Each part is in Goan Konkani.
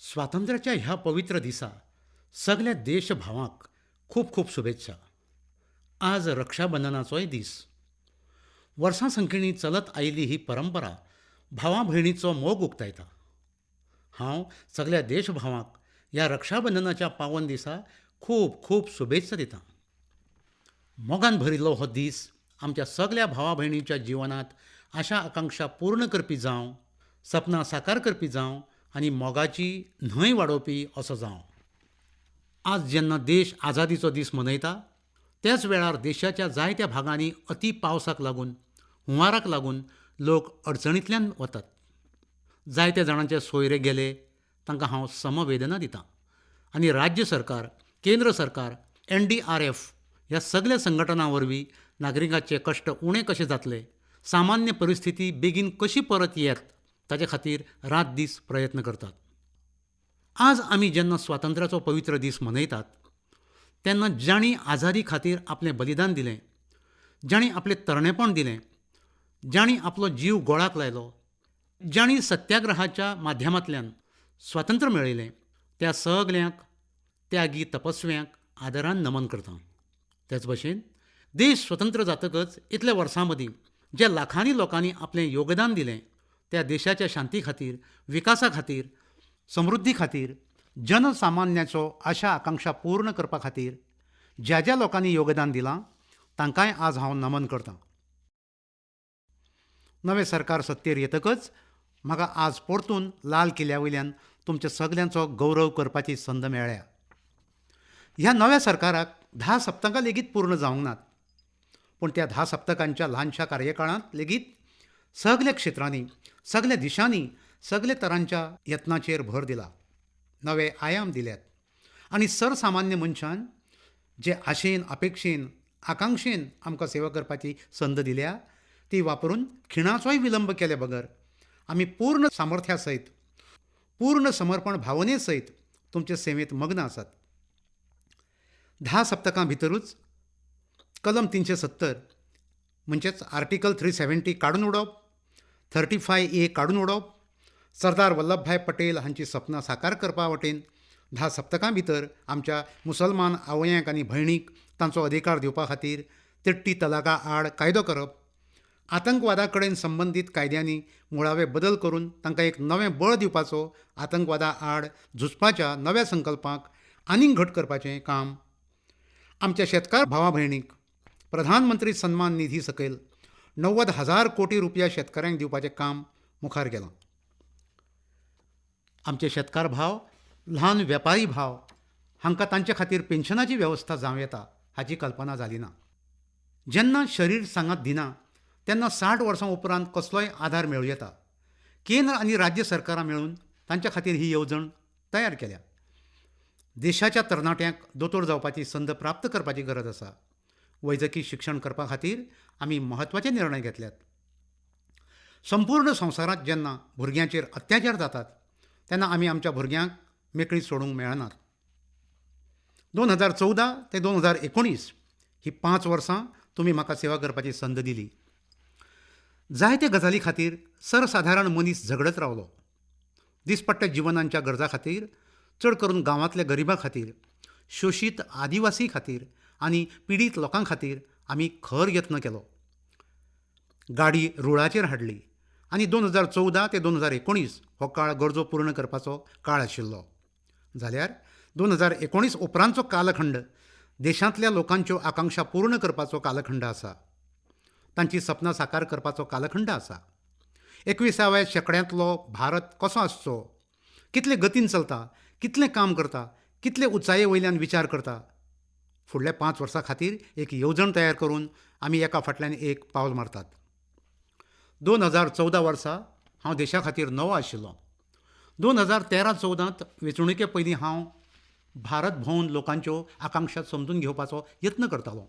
स्वातंत्र्याच्या ह्या पवित्र दिसा सगल्या देशभावांक खूब खूब शुभेच्छा. आज रक्षाबंधनाचोय दीस. वर्सां संकिणी चलत आयिल्ली ही परंपरा भावा भयणीचो मोग उक्तायता. हांव सगल्या देशभावांक ह्या रक्षाबंधनाच्या पावन दिसा खूब खूब शुभेच्छा दितां. मोगान भरिल्लो हो दीस आमच्या सगल्या भावा भयणीच्या जिवनांत आशा आकांक्षा पूर्ण करपी जावं, सपनां साकार करपी जावं आनी मोगाची न्हंय वाडोवपी असो जावं. आज जेन्ना देश आझादीचो दीस मनयता त्याच वेळार देशाच्या जायत्या भागांनी अती पावसाक लागून, हुंवाराक लागून लोक अडचणींतल्यान वतात. जायत्या जाणांचे सोयरे गेले, तांकां हांव समवेदना दितां आनी राज्य सरकार, केंद्र सरकार, NDRF ह्या सगल्या संघटनां वरवीं नागरिकांचे कश्ट उणें कशें जातले, सामान्य परिस्थिती बेगीन कशी परत येत ताचे खातीर रात दीस प्रयत्न करतात. आज आमी जेन्ना स्वातंत्र्याचो पवित्र दीस मनयतात तेन्ना जांणी आझादी खातीर आपलें बलिदान दिलें, जांणी आपलें तरणेपण दिलें, जांणी आपलो जीव गोळाक लायलो, जांणी सत्याग्रहाच्या माध्यमांतल्यान स्वातंत्र्य मेळयलें त्या सगल्यांक त्यागी तपस्व्यांक आदरान नमन करता. तेच भशेन देश स्वतंत्र जातकच इतल्या वर्सां मदीं जे लाखांनी लोकांनी आपलें योगदान दिलें त्या देशाच्या शांती खातीर, विकासा खातीर, समृद्धी खातीर, जनसामान्याचो आशा आकांक्षा पूर्ण करपा खातीर ज्या ज्या लोकांनी योगदान दिलां तांकांय आज हांव नमन करतां. नवें सरकार सत्तेर येतकच म्हाका आज परतून लाल किल्ल्या वयल्यान तुमच्या सगल्यांचो गौरव करपाची संद मेळ्ळ्या. ह्या नव्या सरकाराक 10 सप्तकां लेगीत पूर्ण जावंक नात, पूण त्या 10 सप्तकांच्या ल्हानशा कार्यकाळांत लेगीत सगल्या क्षेत्रांनी, सगल्या दिशांनी, सगल्या तरांच्या यत्नाचेर भर दिला, नवे आयाम दिल्यात आनी सरसामान्य मनशान जे आशेन, अपेक्षेन, आकांक्षेन आमकां सेवा करपाची संद दिल्या ती वापरून खिणाचोय विलंब केले बगर आमी पूर्ण सामर्थ्या सयत, पूर्ण समर्पण भावने सयत तुमचे सेवेंत मग्न आसात. 10 सप्तकां भितरूच कलम 370 म्हणजेच आर्टिकल 370 काडून उडोवप, 35A काडून उडोवप, सरदार वल्लभभाई पटेल हांची सपनां साकार करपा वटेन 10 सप्तकां भितर आमच्या मुसलमान आवयांक आनी भयणीक तांचो अधिकार दिवपा खातीर तिट्टी तलाका आड कायदो करप, आतंकवादा कडेन संबंदीत कायद्यांनी मुळावे बदल करून तांकां एक नवें बळ दिवपाचो, आतंकवादा आड झुजपाच्या नव्या संकल्पाक आनीक घट करपाचें काम, आमच्या शेतकार भावा भयणीक प्रधानमंत्री सन्मान निधी सकयल 90,000 कोटी रुपया शेतकाऱ्यांक दिवपाचें काम मुखार गेलां. आमचे शेतकार भाव, ल्हान वेपारी भाव हांकां तांचे खातीर पेन्शनाची वेवस्था जावं येता हाची कल्पना जाली ना. जेन्ना शरीर सांगात दिना तेन्ना 60 वर्सां उपरांत कसलोय आधार मेळूं येता. केंद्र आनी राज्य सरकारां मेळून तांच्या खातीर ही येवजण तयार केल्या. देशाच्या तरणाट्यांक दोतोर जावपाची संद प्राप्त करपाची गरज आसा. वैजकी शिक्षण करपा खातीर आमी म्हत्वाचे निर्णय घेतल्यात. संपूर्ण संवसारांत जेन्ना भुरग्यांचेर अत्याचार जातात तेन्ना आमी आमच्या भुरग्यांक मेकळी सोडूंक मेळनात. 2014 ते 2019 ही 5 वर्सां तुमी म्हाका सेवा करपाची संद दिली. जायते गजाली खातीर सरसाधारण मनीस झगडत रावलो. दिसपट्ट्या जिवनांच्या गरजा खातीर, चड करून गांवांतल्या गरिबां खातीर, शोशीत आदिवासी खातीर आनी पिडीत लोकां खातीर आमी खर यत्न केलो. गाडी रुळाचेर हाडली आनी 2014 ते 2019 हो काळ गरजो पूर्ण करपाचो काळ आशिल्लो. जाल्यार 2019 उपरांतचो कालखंड देशांतल्या लोकांच्यो आकांक्षा पूर्ण करपाचो कालखंड आसा, तांची सपनां साकार करपाचो कालखंड आसा. 21व्या शेंकड्यांतलो भारत कसो आसचो, कितले गतीन चलता, कितलें काम करता, कितले उंचाये वयल्यान विचार करता, फुडल्या 5 वर्सां खातीर एक येवजण तयार करून आमी एका फाटल्यान एक पावल मारतात. 2014 वर्सा हांव देशा खातीर नवो आशिल्लो. 2013-14 वेंचणुके पयलीं हांव भारत भोंवन लोकांच्यो आकांक्षा समजून घेवपाचो यत्न करतालो.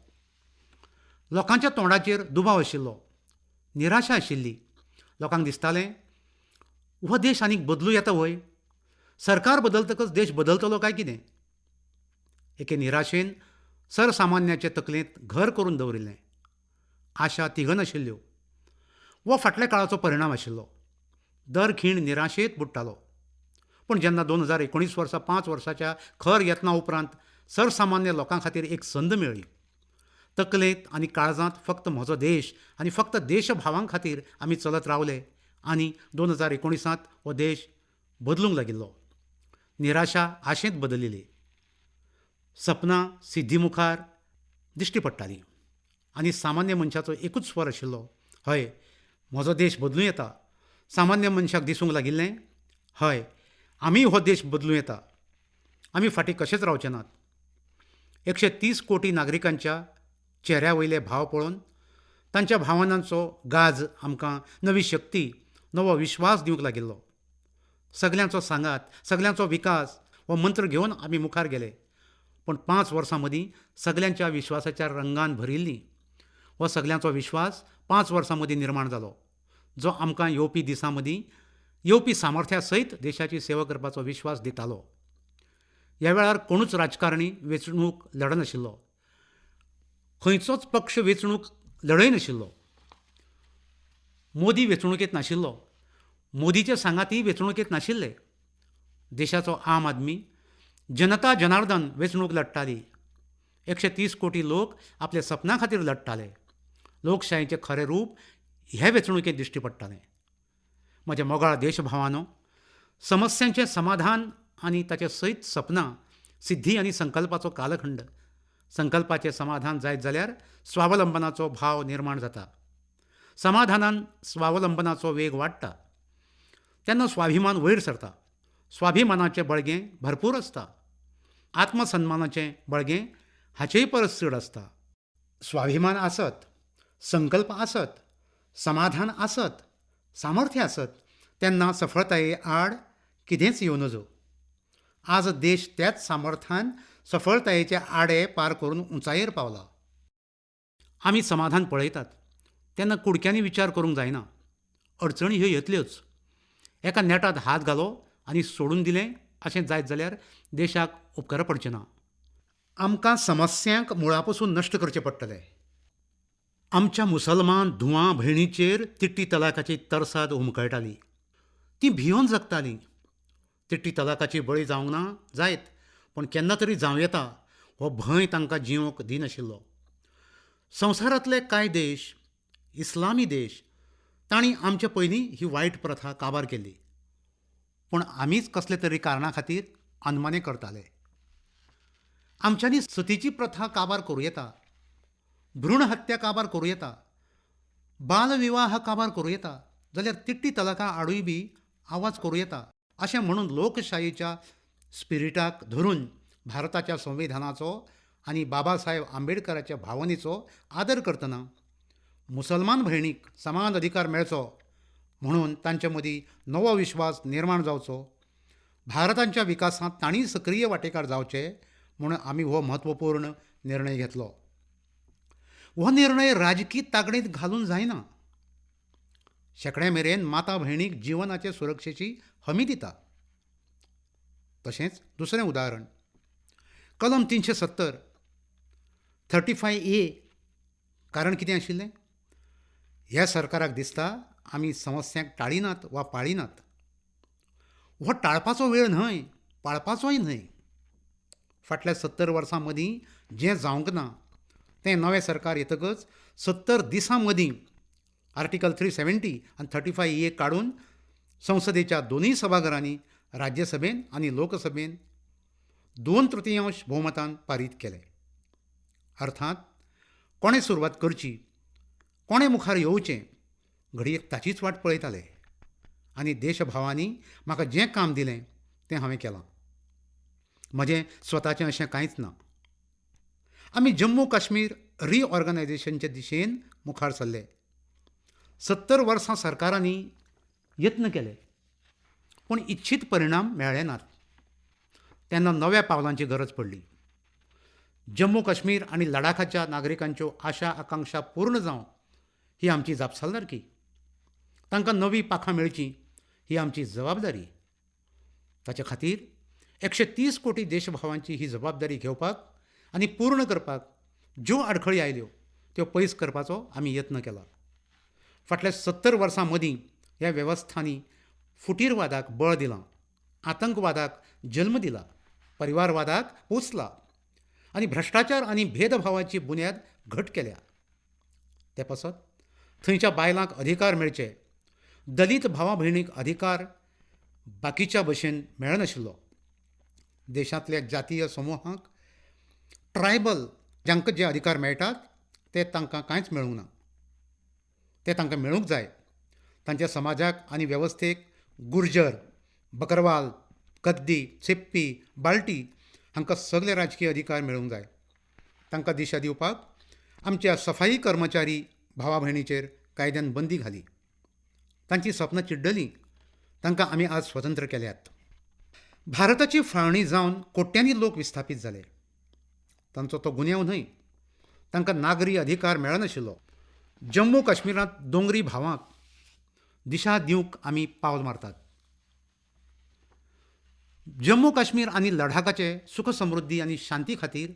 लोकांच्या तोंडाचेर दुबाव आशिल्लो, निराशा आशिल्ली. लोकांक दिसतालें हो देश आनीक बदलूं येता व्हय, सरकार बदलतकच देश बदलतलो काय कितें. एके निराशेन सरसामान्याचे तकलेंत घर करून दवरिल्लें. आशा तिगनाशिल्ल्यो. हो फाटल्या काळाचो परिणाम आशिल्लो. दर खीण निराशेंत बुडटालो. पूण जेन्ना 2019 वर्सा 5 वर्साच्या खर यत्ना उपरांत सरसामान्य लोकां खातीर एक संद मेळ्ळी, तकलेंत आनी काळजांत फक्त म्हजो देश आनी फक्त देशभावां खातीर आमी चलत रावले आनी 2019 हो देश बदलूंक लागिल्लो. निराशा आशेंत बदलिल्ली, सपनां सिद्धी मुखार दिश्टी पडटालीं आनी सामान्य मनशाचो एकूच स्वर आशिल्लो, हय म्हजो देश बदलूं येता. सामान्य मनशाक दिसूंक लागिल्लें, हय आमी हो देश बदलूं येता, आमी फाटीं कशेंच रावचे नात. 130 कोटी नागरिकांच्या चेऱ्या वयले भाव पळोवन तांच्या भावनांचो गाज आमकां नवी शक्ती, नवो विश्वास दिवंक लागिल्लो. सगल्यांचो सांगात, सगल्यांचो विकास हो मंत्र घेवन आमी मुखार गेले. पूण 5 वर्सां मदीं सगल्यांच्या विश्वासाच्या रंगान भरिल्ली. हो सगल्यांचो विश्वास 5 वर्सां मदीं निर्माण जालो, जो आमकां येवपी दिसां मदीं येवपी सामर्थ्या सयत देशाची सेवा करपाचो विश्वास दितालो. ह्या वेळार कोणूच राजकारणी वेंचणूक लडनाशिल्लो, खंयचोच पक्ष वेंचणूक लडयनाशिल्लो. मोदी वेंचणुकेंत नाशिल्लो, मोदीचे सांगाती वेंचणुकेंत नाशिल्ले. देशाचो आम आदमी, जनता जनार्दन वेंचणूक लडटाली. 130 कोटी लोक आपल्या सपनां खातीर लडटाले. लोकशायेचें खरें रूप हे वेंचणुकेंत दिश्टी पडटालें. म्हज्या मोगाळ देशभावानो, समस्यांचें समाधान आनी ताचे सयत सपनां, सिद्धी आनी संकल्पाचो कालखंड. संकल्पाचें समाधान जायत जाल्यार स्वावलंबनाचो भाव निर्माण जाता. समाधानान स्वावलंबनाचो वेग वाडटा, तेन्ना स्वाभिमान वयर सरता. स्वाभिमानाचें बळगें भरपूर आसता, आत्मसन्मानाचें बळगें हाचेय परस चड आसता. स्वाभिमान आसत, संकल्प आसत, समाधान आसत, सामर्थ्य आसत, तेन्ना सफळताये आड कितेंच येवं नजो. आज देश त्याच सामर्थ्यान सफळतायेचे आडे पार करून उंचायेर पावला. आमी समाधान पळयतात तेन्ना कुडक्यांनी विचार करूंक जायना. अडचणी ह्यो येतल्योच. एका नेटांत हात घालो आनी सोडून दिलें अशें जायत जाल्यार देशाक उपकारा पडचें ना. आमकां समस्यांक मुळा पसून नश्ट करचें पडटलें. आमच्या मुसलमान धुवां भयणीचेर तिट्टी तलाकाची तरसाद हुमकळटाली. तीं भियोन जगतालीं. तिट्टी तलाकाची बळी जावंक ना जायत, पूण केन्ना तरी जावं येता हो भंय तांकां जिवंक दिनाशिल्लो. संवसारांतले कांय देश, इस्लामी देश, तांणी आमचे पयलीं ही वायट प्रथा काबार केल्ली. पूण आमीच कसले तरी कारणा खातीर अनमाने करताले. आमच्यांनी सतीची प्रथा काबार करूं येता, भ्रूण हत्या काबार करूं येता, बालविवाह काबार करूं येता, जाल्यार तिट्टी तलाका आडूय बी आवाज करूं येता अशें म्हणून लोकशायेच्या स्पिरिटाक धरून भारताच्या संविधानाचो आनी बाबासाहेब आंबेडकराच्या भावनेचो आदर करतना मुसलमान भयणीक समान अधिकार मेळचो म्हणून तांचे मदीं नवो विश्वास निर्माण जावचो, भारताच्या विकासांत तांणी सक्रीय वांटेकार जावचे म्हणून आमी हो म्हत्वपूर्ण निर्णय घेतलो. हो निर्णय राजकी तागडींत घालून जायना. शेंकड्या मेरेन माता भयणीक जिवनाचे सुरक्षेची हमी दिता. तशेंच दुसरें उदाहरण, कलम 370 35A. कारण कितें आशिल्लें? ह्या सरकाराक दिसता आमी समस्यांक टाळिनात वा पाळिनात. हो टाळपाचो वेळ न्हय, पाळपाचोय न्हय. फाटल्या 70 वर्सां मदीं जें जावंक ना तें नवें सरकार येतकच 70 दिसां मदीं आर्टिकल 370 आनी 35A काडून संसदेच्या दोनूय सभाघरांनी, राज्यसभेन आनी लोकसभेन 2/3 भोवमतान पारीत केलें. अर्थात कोणें सुरवात करची, कोणें मुखार येवचें, घडये ताचीच वाट पळयताले. आनी देशभावांनी म्हाका जें काम दिलें तें हांवें केलां. म्हजें स्वताचें अशें कांयच ना. आमी जम्मू काश्मीर रिऑर्गनायझेशनचे दिशेन मुखार सरले. 70 वर्सां सरकारांनी यत्न केले, पूण इच्छीत परिणाम मेळ्ळे नात. तेन्ना नव्या पावलांची गरज पडली. जम्मू काश्मीर आनी लडाखाच्या नागरिकांच्यो आशा आकांक्षा पूर्ण जावं ही आमची जापसालदारकी. तांकां नवीं पाखां मेळचीं ही आमची जबाबदारी. ताचे खातीर 130 कोटी देशभावांची ही जबाबदारी घेवपाक आनी पूर्ण करपाक ज्यो आडखळी आयल्यो त्यो पयस करपाचो आमी यत्न केला. फाटल्या 70 वर्सां मदीं ह्या वेवस्थांनी फुटीरवादाक बळ दिलां. आतंकवादाक जल्म दिला, परिवारवादाक पोसला आनी भ्रश्टाचार आनी भेदभावाची बुन्याद घट केल्या. ते पासत थंयच्या बायलांक अधिकार मेळचे, दलित भावा भयणीक अधिकार बाकीच्या भशेन मेळनाशिल्लो. देशांतल्या जातीय समुहांक ट्रायबल जांकां जे अधिकार मेळटात ते तांकां कांयच मेळूंक ना, ते तांकां मेळूंक जाय. तांच्या समाजाक आनी वेवस्थेक गुर्जर, बकरवाल, गद्दी, सिप्पी, बाल्टी हांकां सगळे राजकीय अधिकार मेळूंक जाय. तांकां दिशा दिवपाक आमच्या सफाई कर्मचारी भावा भयणीचेर कायद्यान बंदी घाली. तांची सपनां चिड्डलीं. तांकां आमी आज स्वतंत्र केल्यात. भारताची फाळणी जावन कोट्यांनी लोक विस्थापीत जाले. तांचो तो गुन्यांव न्हय. तांकां नागरी अधिकार मेळनाशिल्लो. जम्मू काश्मीरांत दोंगरी भावांक दिशा दिवंक आमी पावल मारतात. जम्मू काश्मीर आनी लडाखाचे सुख समृद्धी आनी शांती खातीर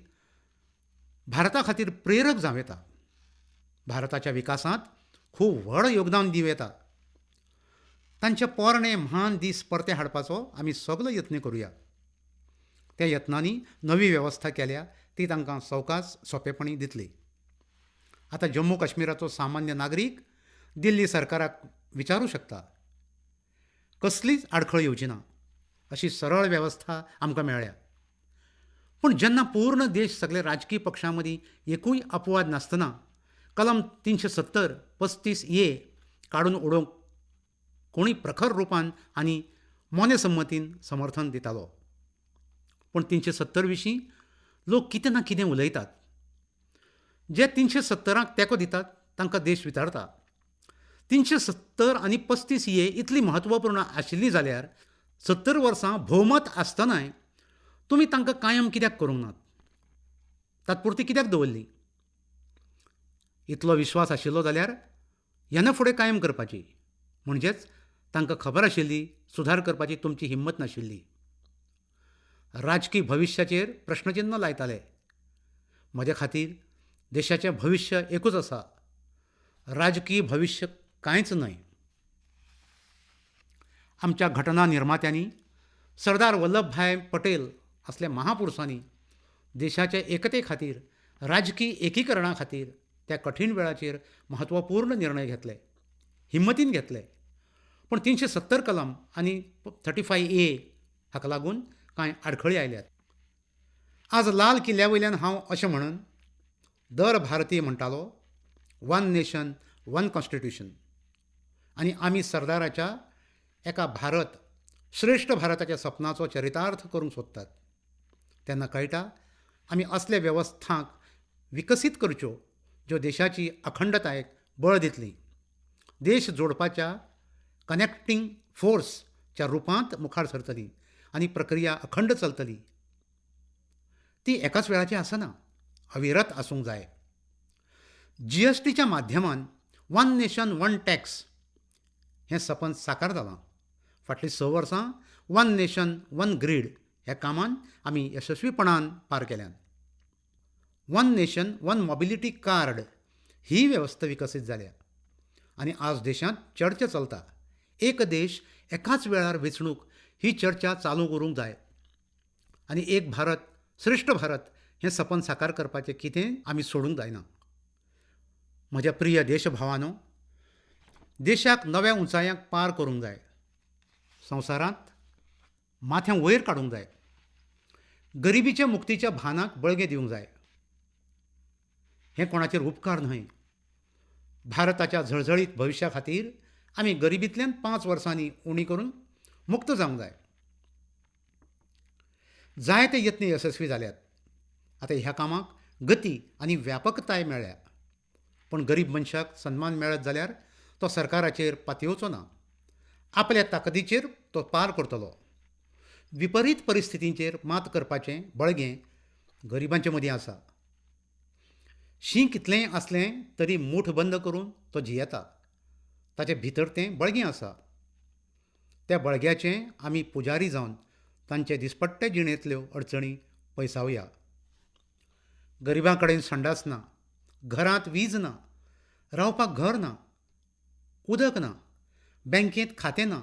भारता खातीर प्रेरक जावं येता. भारताच्या विकासांत खूब व्हड योगदान दिवं येता. तांचे पोरणे म्हान दीस परते हाडपाचो आमी सगलो यत्न करुया. त्या यत्नांनी नवी वेवस्था केल्या ती तांकां सवकास सोंपेपणी दितली. आतां जम्मू काश्मीराचो सामान्य नागरीक दिल्ली सरकाराक विचारूं शकता. कसलीच आडखळ येवची ना अशी सरळ वेवस्था आमकां मेळ्ळ्या. पूण जेन्ना पूर्ण देश सगळे राजकीय पक्षां मदीं एकूय अपवाद नासतना कलम 370 35A काडून उडोवंक कोणूय प्रखर रुपान आनी मोने संमतीन समर्थन दितालो. पूण 370 विशीं लोक कितें ना कितें उलयतात. जे 370 तेंको दितात तांकां देश विचारता. 370 आनी 35A इतली म्हत्वपूर्ण आशिल्ली जाल्यार 70 वर्सां भोवमत आसतनाय तुमी तांकां कायम कित्याक करूंक नात? तात्पुरती कित्याक दवरली? इतलो विश्वास आशिल्लो जाल्यार ह्यान फुडें कायम करपाची. म्हणजेच तांकां खबर आशिल्ली सुधार करपाची तुमची हिम्मत नाशिल्ली. राजकी भविश्याचेर प्रश्नचिन्ह लायताले. म्हजे खातीर देशाचें भविश्य एकूच आसा, राजकी भविश्य कांयच न्हय. आमच्या घटना निर्मात्यांनी सरदार वल्लभभाई पटेल असल्या महापुरुषांनी देशाचे एकते खातीर, राजकी एकीकरणा खातीर त्या कठीण वेळाचेर महत्वपूर्ण निर्णय घेतले, हिम्मतीन घेतले. पूण 370 कलम आनी 35A हाका लागून कांय आडखळी आयल्यात. आज लाल किल्ल्या वयल्यान हांव अशें म्हणून दर भारतीय म्हणटालो, वन नेशन वन कॉन्स्टिट्यूशन. आनी आमी सरदाराच्या एका भारत श्रेश्ठ भारताच्या सपनाचो चरितार्थ करूंक सोदतात. तेन्ना कळटा आमी असल्या वेवस्थांक विकसीत करच्यो ज्यो देशाची अखंडतायेक बळ दितली, देश जोडपाच्या कनेक्टींग फोर्सच्या रुपांत मुखार सरतली आनी प्रक्रिया अखंड चलतली. ती एकाच वेळाची आसना, अविरत आसूंक जाय. जीएसटीच्या माध्यमान वन नेशन वन टॅक्स हें सपन साकार जालां. फाटलीं 6 वर्सां वन नेशन वन ग्रीड ह्या कामान आमी यशस्वीपणान पार केल्यान. One nation one mobility card ही वेवस्था विकसीत जाल्या आनी आज देशांत चर्चा चलता. एक देश एकाच वेळार वेंचणूक ही चर्चा चालू करूंक जाय आनी एक भारत श्रेश्ठ भारत हें सपन साकार करपाचें कितें आमी सोडूंक जायना. म्हज्या प्रिय देशभावानो, देशाक नव्या उंचायांक पार करूंक जाय. संवसारांत माथें वयर काडूंक जाय. गरिबीच्या मुक्तीच्या भानाक बळगें दिवंक जाय. हें कोणाचेर उपकार न्हय. भारताच्या झळझळीत भविश्या खातीर आमी गरिबींतल्यान 5 वर्सांनी उणी करून मुक्त जावंक जाय. जायते यत्न यशस्वी जाल्यात. आतां ह्या कामाक गती आनी व्यापकताय मेळ्ळ्या. पूण गरीब मनशाक सन्मान मेळत जाल्यार तो सरकाराचेर पातयेवचो ना, आपल्या ताकदीचेर तो पार करतलो. विपरीत परिस्थितींचेर मात करपाचें बळगें गरिबांचे मदीं आसा. शीं कितलेंय आसलें तरी मूठ बंद करून तो जियेता. ताचे भितर तें बळगें आसा. त्या बळग्याचें आमी पुजारी जावन तांचे दिसपट्टे जिणेंतल्यो अडचणी पयसावया. गरिबां कडेन संडास ना, घरांत वीज ना, रावपाक घर ना, उदक ना, बँकेंत खातें ना,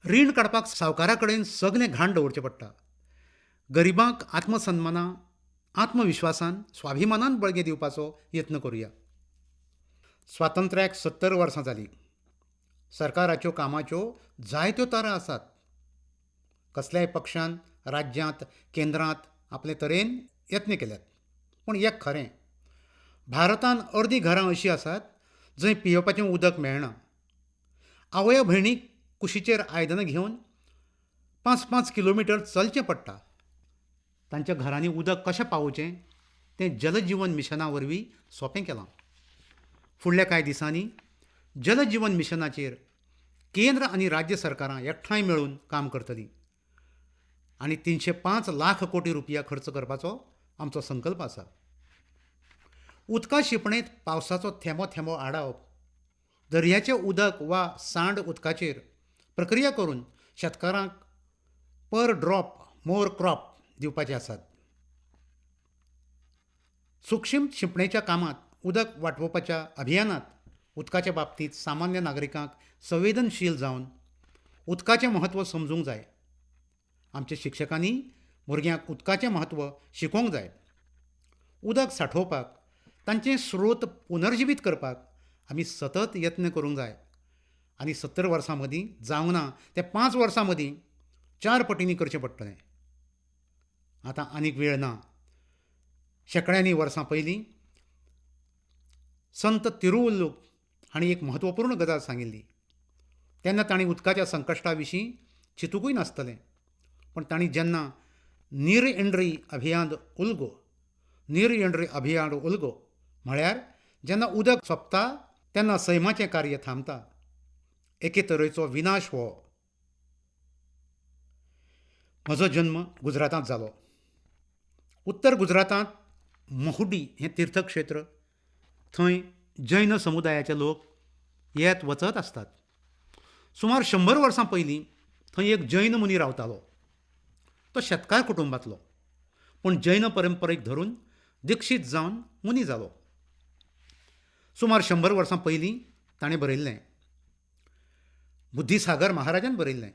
रीण काडपाक सावकारा कडेन सगलें घाण दवरचें पडटा. गरिबांक आत्मसन्मानान, आत्मविश्वासान, स्वाभिमानान बळगें दिवपाचो यत्न करुया. स्वातंत्र्याक 70 वर्सां जालीं. सरकाराच्यो कामाच्यो जायत्यो तरा आसात. कसल्याय पक्षान राज्यांत, केंद्रांत आपले तरेन यत्न केल्यात. पूण एक खरें, भारतान अर्दीं घरां अशीं आसात जंय पियेवपाचें उदक मेळना. आवया भयणीक कुशीचेर आयदनां घेवन 5-5 किलोमिटर चलचें पडटा. तांच्या घरांनी उदक कशें पावोवचें तें जलजीवन मिशना वरवीं सोंपें केलां. फुडल्या कांय दिसांनी जलजीवन मिशनाचेर केंद्र आनी राज्य सरकारां एकठांय मेळून काम करतलीं आनी 305 लाख कोटी रुपया खर्च करपाचो आमचो संकल्प आसा. उदका शिंपणेंत पावसाचो थेंबो थेंबो आडावप, दर्याचें उदक वा सांड उदकाचेर प्रक्रिया करून शेतकारांक पर ड्रॉप मोर क्रॉप दिवपाचे आसात. सुक्षीम शिंपणेच्या कामांत उदक वाटोवपाच्या अभियानांत उदकाच्या बाबतींत सामान्य नागरिकांक संवेदनशील जावन उदकाचें म्हत्व समजूंक जाय. आमच्या शिक्षकांनी भुरग्यांक उदकाचें म्हत्व शिकोवंक जाय. उदक सांठोवपाक, तांचे स्रोत पुनर्जिवीत करपाक आमी सतत यत्न करूंक जाय आनी 70 वर्सां मदीं जावंक ना तें 5 वर्सां मदीं 4 पटींनी करचें पडटलें. आतां आनीक वेळ ना. शेंकड्यांनी वर्सां पयलीं संत तिरुवल्लुवर हांणी एक म्हत्वपूर्ण गजाल सांगिल्ली. तेन्ना तांणी उदकाच्या संकश्टा विशीं चिंतुकूय नासतलें, पूण तांणी जेन्ना नीर एंड्री अभियान उलगो, नीर एंड्री अभियान उलगो म्हळ्यार जेन्ना उदक सोंपता तेन्ना सैमाचें कार्य थांबता, एके तरेचो विनाश हो. म्हजो जन्म गुजरातांत जालो. उत्तर गुजरातांत महुडी हें तीर्थक्षेत्र, थंय जैन समुदायाचे लोक येत वचत आसतात. सुमार 100 वर्सां पयलीं थंय एक जैन मुनी रावतालो. तो शेतकार कुटुंबांतलो, पूण जैन परंपरेक धरून दीक्षीत जावन मुनी जालो. सुमार 100 वर्सां पयलीं ताणें बरयल्लें, बुद्धिसागर महाराजान बरयल्लें,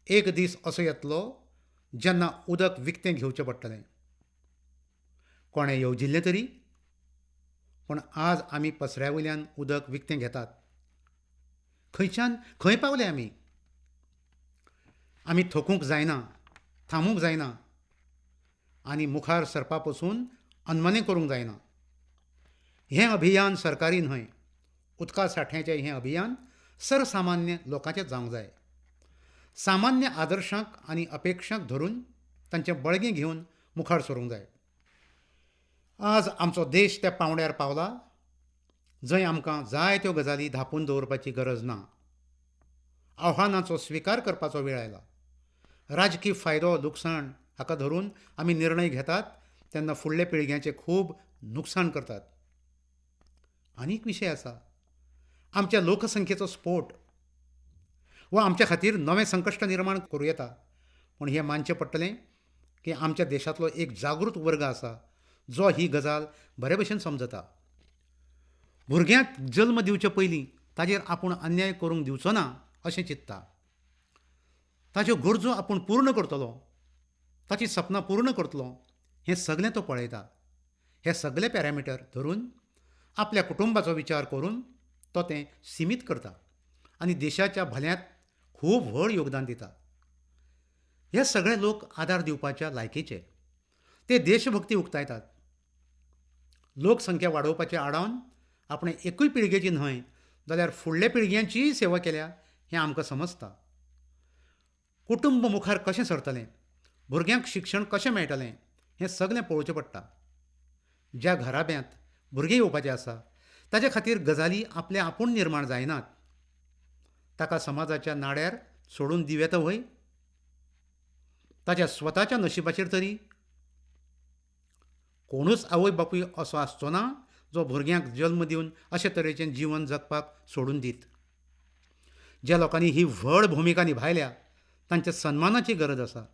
एक दीस असो येतलो जेन्ना उदक विकतें घेवचें पडटलें. कोणें येवजिल्लें तरी? पूण आज आमी पसऱ्या वयल्यान उदक विकतें घेतात. खंयच्यान खंय पावले आमी? आमी थकूंक जायना, थांबूंक जायना आनी मुखार सरपा पसून अनमनें करूंक जायना. हें अभियान सरकारी न्हय, उदका सांठ्याचें हें अभियान सरसामान्य लोकांचें जावंक जाय. सामान्य आदर्शांक आनी अपेक्षांक धरून तांचें बळगें घेवन मुखार सरूंक जाय. आज आमचो देश त्या पांवड्यार पावला जंय आमकां जायत्यो गजाली धांपून दवरपाची गरज ना. आव्हानाचो स्विकार करपाचो वेळ आयला. राजकी फायदो लुकसाण हाका धरून आमी निर्णय घेतात तेन्ना फुडल्या पिळग्यांचें खूब नुकसाण करतात. आनीक विशय आसा, आमच्या लोकसंख्येचो स्फोट वा आमच्या खातीर नवें संकश्ट निर्माण करूं येता. पूण हें मानचें पडटलें की आमच्या देशांतलो एक जागृत वर्ग आसा जो ही गजाल बरे भशेन समजता. भुरग्यांक जल्म दिवचे पयलीं ताजेर आपूण अन्याय करूंक दिवचो ना अशें चिंतता. ताच्यो गरजो आपूण पूर्ण करतलो, ताची सपनां पूर्ण करतलो हें सगलें तो पळयता. हे सगले पॅरामिटर धरून आपल्या कुटुंबाचो विचार करून तो तें सिमीत करता आनी देशाच्या भल्यांत खूब व्हड योगदान दिता. हे सगळे लोक आदार दिवपाच्या लायकीचे. ते देशभक्ती उक्तायतात. लोकसंख्या वाडोवपाचे आडावन आपणें एकूय पिळगेची न्हय जाल्यार फुडल्या पिळग्यांचीय सेवा केल्या हें आमकां समजता. कुटुंब मुखार कशें सरतलें, भुरग्यांक शिक्षण कशें मेळटलें हें सगलें पळोवचें पडटा. ज्या घराब्यांत भुरगें येवपाचें आसा ताचे खातीर गजाली आपले आपूण निर्माण जायनात. ताका समाजाच्या नाड्यार सोडून दिवं येता व्हय? ताच्या स्वताच्या नशिबाचेर तरी? कोणूच आवय बापूय असो आसचो ना जो भुरग्यांक जल्म दिवन अशे तरेचें जीवन जगपाक सोडून दीत. ज्या लोकांनी ही व्हड भुमिका निभायल्या तांच्या सन्मानाची गरज आसा.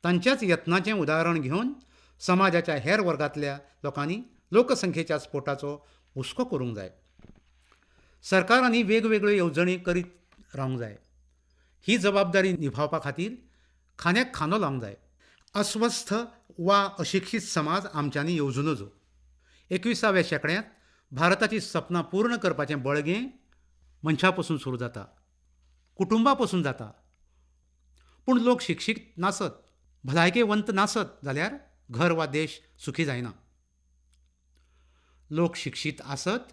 तांच्याच यत्नाचें उदाहरण घेवन समाजाच्या हेर वर्गांतल्या लोकांनी लोकसंख्येच्या स्फोटाचो हुस्को करूंक जाय. सरकारांनी वेगवेगळ्यो येवजणी करीत रावंक जाय. ही जबाबदारी निभावपा खातीर खांद्याक खांदो लावंक जाय. अस्वस्थ वा अशिक्षीत समाज आमच्यांनी येवजूं नजो. 21व्या शेंकड्यांत भारताचीं सपनां पूर्ण करपाचें बळगें मनशा पसून सुरू जाता, कुटुंबा पसून जाता. पूण लोक शिक्षीत नासत, भलायकेवंत नासत जाल्यार घर वा देश सुखी जायना. लोक शिक्षीत आसत,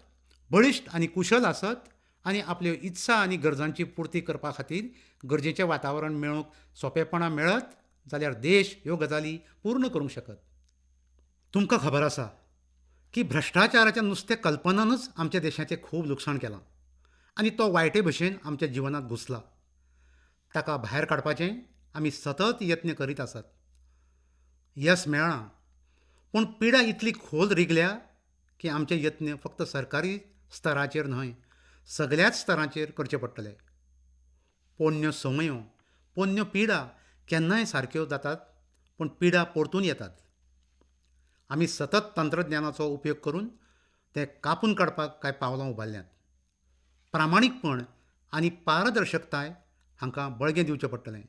बळिश्ट आनी कुशल आसत आनी आपल्यो इत्सा आनी गरजांची पुर्ती करपा खातीर गरजेचें वातावरण मेळोवंक सोंपेपणां मेळत जाल्यार देश ह्यो गजाली पूर्ण करूंक शकत. तुमकां खबर आसा की भ्रश्टाचाराच्या नुस्तें कल्पनानच आमच्या देशाचें खूब लुकसाण केलां आनी तो वायटे भशेन आमच्या जिवनांत घुसला. ताका भायर काडपाचें आमी सतत यत्न करीत आसात. येस मेळ्ळां, पूण पिडा इतली खोल रिगल्या की आमचे यत्न फक्त सरकारी स्तराचेर न्हय, सगल्याच स्तरांचेर करचे पडटले. पोन्न्यो संवयो, पोन्न्यो पिडा केन्नाय सारक्यो जातात, पूण पिडा परतून येतात. आमी सतत तंत्रज्ञानाचो उपयोग करून ते कापून काडपाक कांय पावलां उबारल्यांत. प्रामाणीकपण आनी पारदर्शकताय हांकां बळगें दिवचें पडटलें.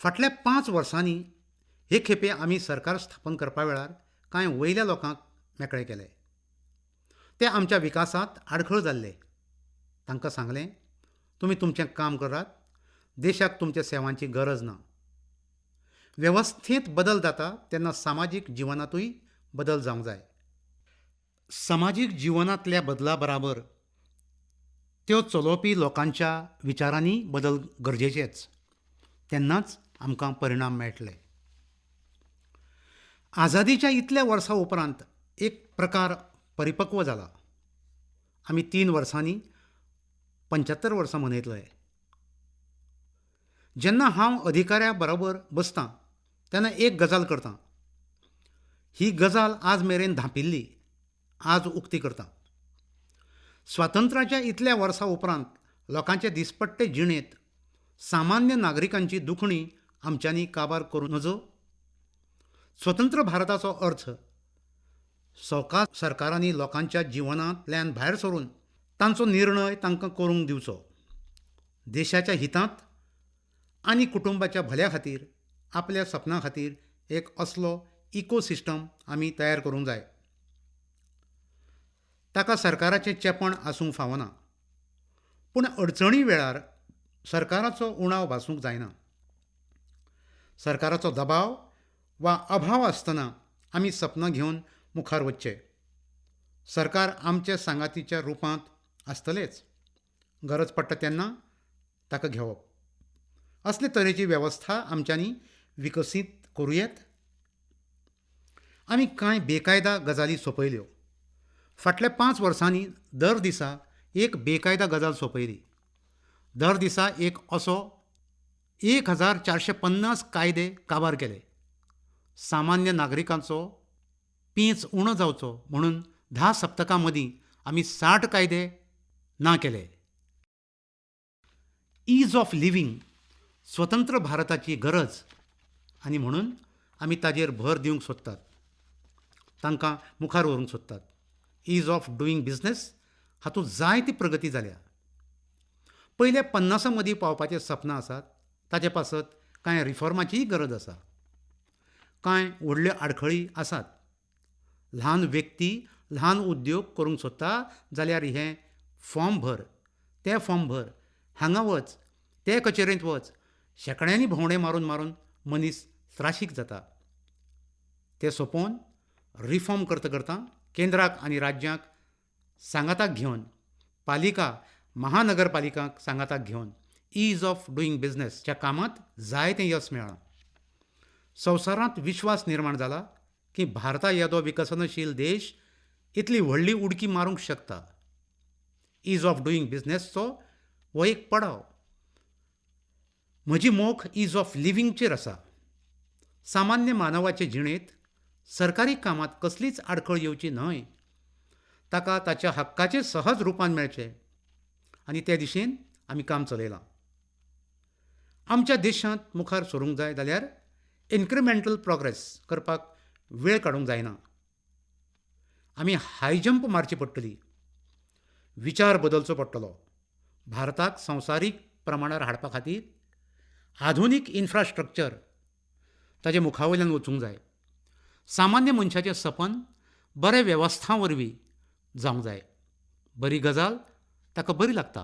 फाटल्या 5 वर्सांनी हे खेपे आमी सरकार स्थापन करपा वेळार कांय वयल्या लोकांक मेकळे केले. ते आमच्या विकासांत आडखळ जाल्ले. तांकां सांगलें, तुमी तुमचें काम करात, देशाक तुमच्या सेवांची गरज ना. वेवस्थेंत बदल जाता तेन्ना सामाजीक जिवनांतूय बदल जावंक जाय. समाजीक जिवनांतल्या बदला बराबर त्यो चलोवपी लोकांच्या विचारांनी बदल गरजेचेच, तेन्नाच आमकां परिणाम मेळटले. आझादीच्या इतल्या वर्सां उपरांत एक प्रकार परिपक्व जाला. आमी 3 वर्सांनी 75 वर्सां मनयतले. जेन्ना हांव अधिकाऱ्या बरोबर बसतां तेन्ना एक गजाल करतां. ही गजाल आज मेरेन धांपिल्ली आज उक्ती करतां. स्वातंत्र्याच्या इतल्या वर्सां उपरांत लोकांचे दिसपट्टे जिणेंत सामान्य नागरिकांची दुखणी आमच्यांनी काबार करूं नजो. स्वतंत्र भारताचो अर्थ सवका सरकारांनी लोकांच्या जिवनांतल्यान भायर सरून तांचो निर्णय तांकां करूंक दिवचो. देशाच्या हितांत आनी कुटुंबाच्या भल्या खातीर, आपल्या सपनां खातीर एक असलो इकोसिस्टम आमी तयार करूंक जाय. ताका सरकाराचें चेपण आसूंक फावना, पूण अडचणी वेळार सरकाराचो उणाव भासूंक जायना. सरकाराचो दबाव वा अभाव आसतना आमी सपनां घेवन मुखार वचचें. सरकार आमच्या सांगातीच्या रुपांत आसतलेच, गरज पडटा तेन्ना ताका घेवप. असले तरेची वेवस्था आमच्यांनी विकसीत करूं येत. आमी कांय बेकायदा गजाली सोंपयल्यो. फाटल्या 5 वर्सांनी दर दिसा एक बेकायदा गजाल सोंपयली. दर दिसा एक असो 1450 कायदे काबार केले. सामान्य नागरिकांचो पेंच उणो जावचो म्हणून 10 सप्तकां मदीं आमी 60 कायदे ना केले. ईज ऑफ लिव्हींग स्वतंत्र भारताची गरज आनी म्हणून आमी ताजेर भर दिवंक सोदतात, तांकां मुखार व्हरूंक सोदतात. ईज ऑफ डुईंग बिजनेस हातूंत जायती प्रगती जाल्या. पयल्या 50 मदीं पावपाचें सपनां आसात, ताचे पासत कांय रिफॉर्माचीय गरज आसा. कांय व्हडल्यो आडखळी आसात. ल्हान व्यक्ती ल्हान उद्योग करूंक सोदता जाल्यार हें फॉर्म भर, तें फॉर्म भर, हांगा वच, ते कचेरेंत वच, शेंकड्यांनी भोंवडे मारून मारून मनीस त्राशीक जाता. तें सोंपोवन रिफॉर्म करता करता केंद्राक आनी राज्यांक सांगाताक घेवन, पालिका महानगरपालिकांक सांगाताक घेवन ईज ऑफ डुईंग बिजनेसच्या कामांत जायतें यश मेळ्ळां. संवसारांत विश्वास निर्माण जाला की भारता येदो विकसनशील देश इतली व्हडली उडकी मारूंक शकता. ईज ऑफ डुईंग बिजनेसचो हो एक पडाव. म्हजी मोख ईज ऑफ लिव्हींगचेर आसा. सामान्य मानवाचे जिणेंत सरकारी कामांत कसलीच आडखळ येवची न्हय, ताका ताच्या हक्काचें सहज रुपान मेळचें आनी ते दिशेन आमी काम चलयलां. आमच्या देशांत मुखार सरूंक जाय जाल्यार इन्क्रिमेंटल प्रोग्रेस करपाक वेळ काडूंक जायना. आमी हाय जंप मारची पडटली, विचार बदलचो पडटलो. भारताक संवसारीक प्रमाणार हाडपा खातीर आधुनीक इन्फ्रास्ट्रक्चर ताचे मुखा वयल्यान वचूंक जाय. सामान्य मनशाचें सपन बऱ्या वेवस्था वरवीं जावंक जाय. बरी गजाल ताका बरी लागता.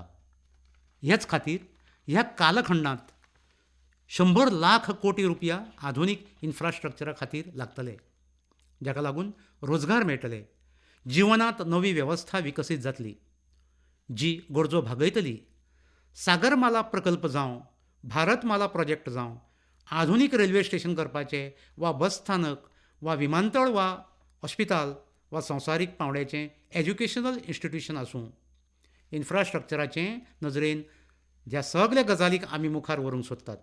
हेच खातीर ह्या कालखंडांत 100 लाख कोटी रुपया आधुनीक इन्फ्रास्ट्रक्चरा खातीर लागतले, जाका लागून रोजगार मेळटले, जिवनांत नवी वेवस्था विकसीत जातली, जी गरजो भागयतली. सागरमाला प्रकल्प जावं, भारतमाला प्रोजेक्ट जावं, आधुनीक रेल्वे स्टेशन करपाचें वा बस स्थानक वा विमानतळ वा हॉस्पिताल वा संवसारीक पांवड्याचें एज्युकेशनल इन्स्टिट्यूशन आसूं, इन्फ्रास्ट्रक्चराचे नजरेन ज्या सगल्या गजालीक आमी मुखार व्हरूंक सोदतात.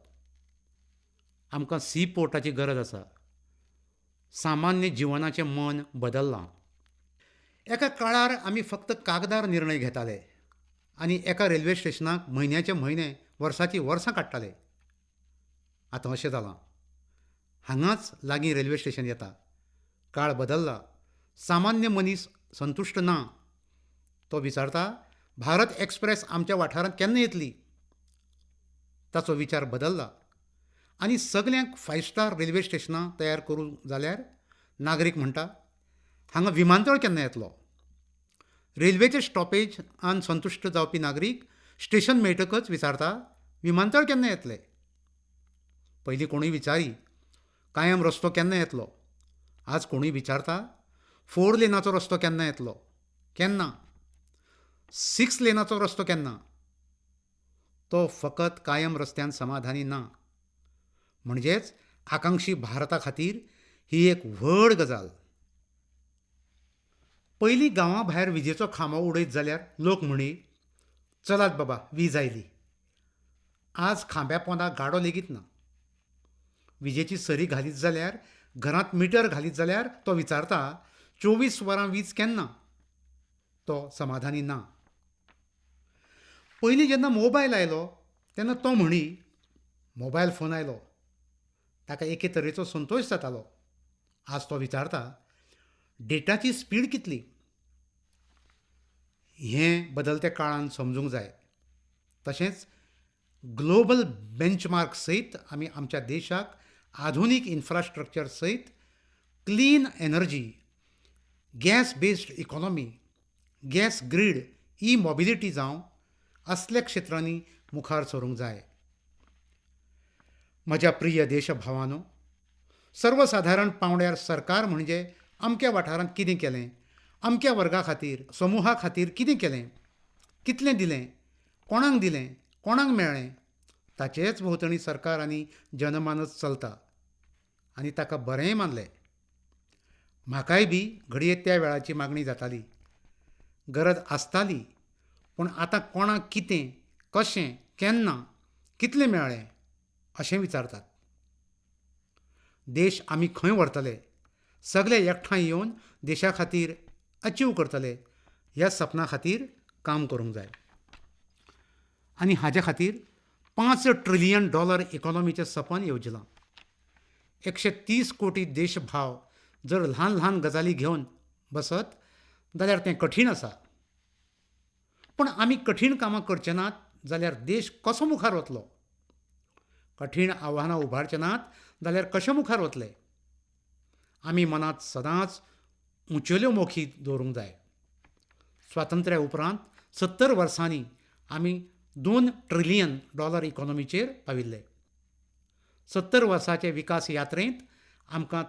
आमकां सी पोर्टाची गरज आसा. सामान्य जिवनाचें मन बदल्लां. एका काळार आमी फक्त कागदार निर्णय घेताले आनी एका रेल्वे स्टेशनाक म्हयन्याचे म्हयने, वर्साचीं वर्सां काडटाले. आतां अशें जालां, हांगाच लागीं रेल्वे स्टेशन येता. काळ बदल्ला. सामान्य मनीस संतुश्ट ना. तो विचारता, भारत एक्सप्रेस आमच्या वाठारांत केन्ना येतली? ताचो विचार बदल्ला आनी सगल्यांक 5 स्टार रेल्वे स्टेशनां तयार करूंक जाल्यार नागरीक म्हणटा, हांगा विमानतळ केन्ना येतलो? रेल्वेचे स्टॉपेज आन संतुश्ट जावपी नागरीक स्टेशन मेळटकच विचारता, विमानतळ केन्ना येतले? पयलीं कोणूय विचारी, कायम रस्तो केन्ना येतलो? आज कोणूय विचारता, 4 लेनाचो रस्तो केन्ना येतलो? केन्ना? 6 लेनाचो रस्तो केन्ना? तो फकत कायम रस्त्यान समाधानी ना. म्हणजेच आकांक्षी भारता खातीर ही एक व्हड गजाल. पयलीं गांवा भायर विजेचो खांबो उडयत जाल्यार लोक म्हणी, चलात बाबा वीज आयली. आज खांब्या पोंदा गाडो लेगीत ना. विजेची सरी घालीत जाल्यार, घरांत मिटर घालीत जाल्यार तो विचारता, 24 वरां वीज केन्ना? तो समाधानी ना. पयलीं जेन्ना मोबायल आयलो तेन्ना तो म्हणी, मोबायल फोन आयलो, ताका एके तरेचो संतोश जातालो. आज तो विचारता, डेटाची स्पीड कितली? हें बदलत्या काळान समजूंक जाय. तशेंच ग्लोबल बेंचमार्क सयत आमी आमच्या देशाक आधुनीक इन्फ्रास्ट्रक्चर सयत clean energy, gas based economy, gas grid, e mobility जावं असल्या क्षेत्रांनी मुखार सरूंक जाय. म्हज्या प्रिय देशभावानो, सर्वसाधारण पांवड्यार सरकार म्हणजे अमक्या वाठारांत कितें केलें, अमक्या वर्गा खातीर, समुहा खातीर कितें केलें, कितलें दिलें, कोणाक दिलें, कोणाक मेळ्ळें, ताचेच भोंवतणी सरकार आनी जनमानस चलता आनी ताका बरेंय मानलें. म्हाकाय बी घडये त्या वेळाची मागणी जाताली, गरज आसताली, पूण आतां कोणाक कितें, कशें, केन्ना, कितलें मेळ्ळें अशें विचारतात. देश आमी खंय व्हरतले, सगळे एकठांय येवन देशा खातीर अचीव करतले ह्या सपना खातीर काम करूंक जाय. आनी हाज्या खातीर $5 ट्रिलियन इकॉनॉमीचें सपन येवजिलां. 130 कोटी देशभाव जर ल्हान ल्हान गजाली घेवन बसत जाल्यार तें कठीण आसा. पूण आमी कठीण कामां करचे नात जाल्यार देश कसो मुखार वतलो? कठीण आव्हानां उबारचे नात जाल्यार कशें मुखार वतले? आमी मनांत सदांच उंचेल्यो मोखी दवरूंक जाय. स्वातंत्र्या उपरांत 70 वर्सांनी आमी $2 ट्रिलियन इकॉनॉमीचेर पाविल्ले. 70 वर्साचे विकास यात्रेंत आमकां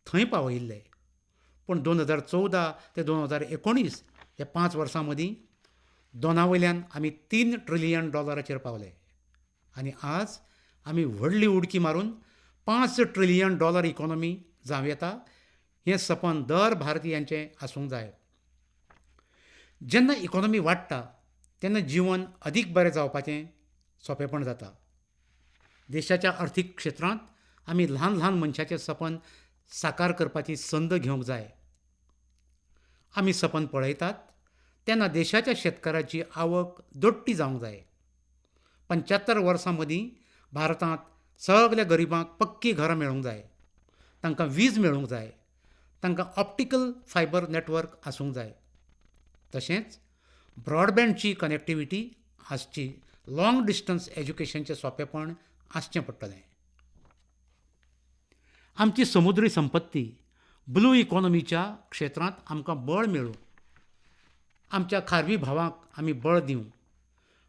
थंय पावयिल्ले. पूण 2014 ते 2019 ह्या 5 वर्सां मदीं 2 वयल्यान आमी $3 ट्रिलियन पावले आनी आज आमी व्हडली उडकी मारून $5 ट्रिलियन इकॉनॉमी जावं येता हें सपन दर भारतीयांचें आसूंक जाय. जेन्ना इकॉनॉमी वाडटा तेन्ना जीवन अदीक बरें जावपाचें सोंपेपण जाता. देशाच्या अर्थीक क्षेत्रांत आमी ल्हान ल्हान मनशाचें सपन साकार करपाची संद घेवंक जाय. आमी सपन पळयतात तेन्ना देशाच्या शेतकाराची आवक दोट्टी जावंक जाय. 75 वर्सां मदीं भारतांत सगल्या गरिबांक पक्की घरां मेळूंक जाय, तांकां वीज मेळूंक जाय, तांकां ऑप्टिकल फायबर नेटवर्क आसूंक जाय. तशेंच ब्रॉडबँडची कनेक्टिविटी आसची लाँग डिस्टन्स एज्युकेशनचें सोंपेपण आसचें पडटलें. आमची समुद्री संपत्ती ब्लू इकॉनॉमीच्या क्षेत्रांत आमकां बळ मेळूं. आमच्या खारवी भावांक आमी बळ दिवं.